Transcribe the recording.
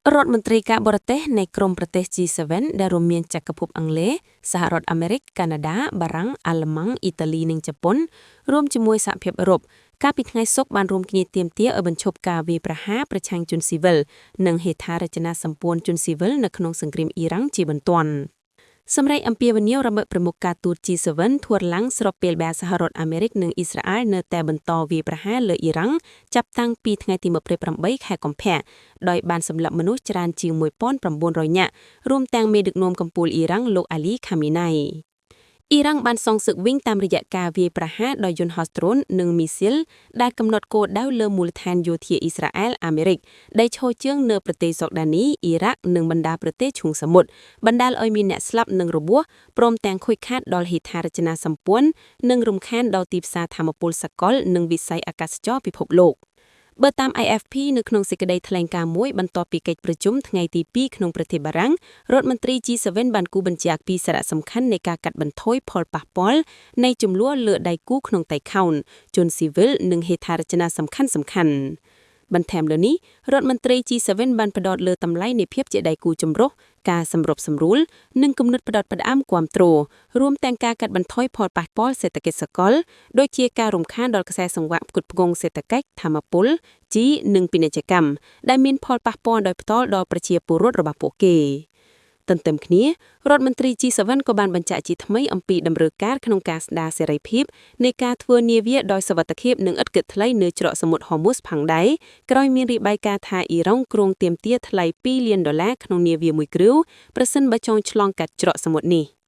រដ្ឋមន្ត្រីការបរទេសនៃក្រុមប្រទេស G7 ដែលរួមមានចក្រភពអង់គ្លេសសហរដ្ឋអាមេរិកកាណាដាបារាំងអាល្លឺម៉ង់អ៊ីតាលីនិងជប៉ុនរួមជាមួយសហភាពអឺរ៉ុបកាលពីថ្ងៃសុក្របានរួមគ្នាទាមទារឲ្យបញ្ឈប់ការវាយប្រហារប្រឆាំងជនស៊ីវិលនិងហេដ្ឋារចនាសម្ព័ន្ធជនស៊ីវិលនៅក្នុងសង្គ្រាមអ៊ីរ៉ង់ជាបន្ទាន់។សម្រែកអំពាវនាវរបស់ប្រមុខការទូត G7 ធ្វើឡើងស្របពេលដែលសហរដ្ឋអាមេរិកនិងអ៊ីស្រាអែលនៅតែបន្តវាយប្រហារលើអ៊ីរ៉ង់ចាប់តាំងពីថ្ងៃទី28ខែកុម្ភៈដោយបានសម្លាប់មនុស្សច្រើនជាង1900នាក់រួមទាំងមេដឹកនាំកំពូលអ៊ីរ៉ង់លោកអាលីខាមីណៃអ៊ីរ៉ង់បានសងសឹកវិញតាមរយៈការវាយប្រហារដោយយន្តហោះដ្រូននិងមីស៊ីលដែលកំណត់គោលដៅលើមូលដ្ឋានយោធាអ៊ីស្រាអែលអាមេរិកដែលឈរជើងនៅប្រទេសយ៉ូដានីអ៊ីរ៉ាក់និងបណ្ដាប្រទេសឈូងសមុទ្របណ្ដាលឲ្យមានអ្នកស្លាប់និងរបួសព្រមទាំងខូចខាតដល់ហេដ្ឋារចនាសម្ព័ន្ធនិងរំខានដល់ទីផ្សារថាមពលសកលនិងវិស័យអាកាសចរពិភពលោក។បើតាម AFP នៅក្នុងសេចក្តីថ្លែងការណ៍មួយបន្ទាប់ពីកិច្ចប្រជុំថ្ងៃទី2ក្នុងប្រទេសបារាំងរដ្ឋមន្ត្រី G7 បានគូសបញ្ជាក់ពីសារៈសំខាន់នៃការកាត់បន្ថយផលប៉ះពាល់នៃជម្លោះលើដៃគូក្នុងតៃខោនជនស៊ីវិលនិងហេដ្ឋារចនាសំខាន់សំខាន់បន្ថែមលើនេះរដ្ឋមន្ត្រី G7 បានផ្ដោតលើតម្លៃនៃភាពជាដៃគូចម្រុះការសម្របសម្រួលនិងគំនិតផ្ដោតផ្ដើមគាំទ្ររួមទាំងការកាត់បន្ថយផលប៉ះពាល់សេដ្ឋកិច្ចសកលដូចជាការរំខានដល់ខ្សែសង្វាក់ផ្គត់ផ្គង់សេដ្ឋកិច្ចថាមពលជីនិងពាណិជ្ជកម្មដែលមានផលប៉ះពាល់ដោយផ្ទាល់ដល់ប្រជាពលរដ្ឋរបស់ពួកគេទន្ទឹមគ្នារដ្ឋមន្ត្រី G7 ក៏បានបញ្ជាក់ជាថ្មីអំពីតម្រូវការក្នុងការស្ដារសេរីភាពនៃការធ្វើនាវាដោយសុវត្ថិភាពនិងឥតគិតថ្លៃនៅច្រកសមុទ្រហូមូសផងដែរក្រោយមានរបាយការណ៍ថាអ៊ីរ៉ង់គ្រោងទាមទារថ្លៃ2លានដុល្លារក្នុងនាវាមួយគ្រឿងប្រសិនបើចង់ឆ្លងកាត់ច្រកសមុទ្រនេះ។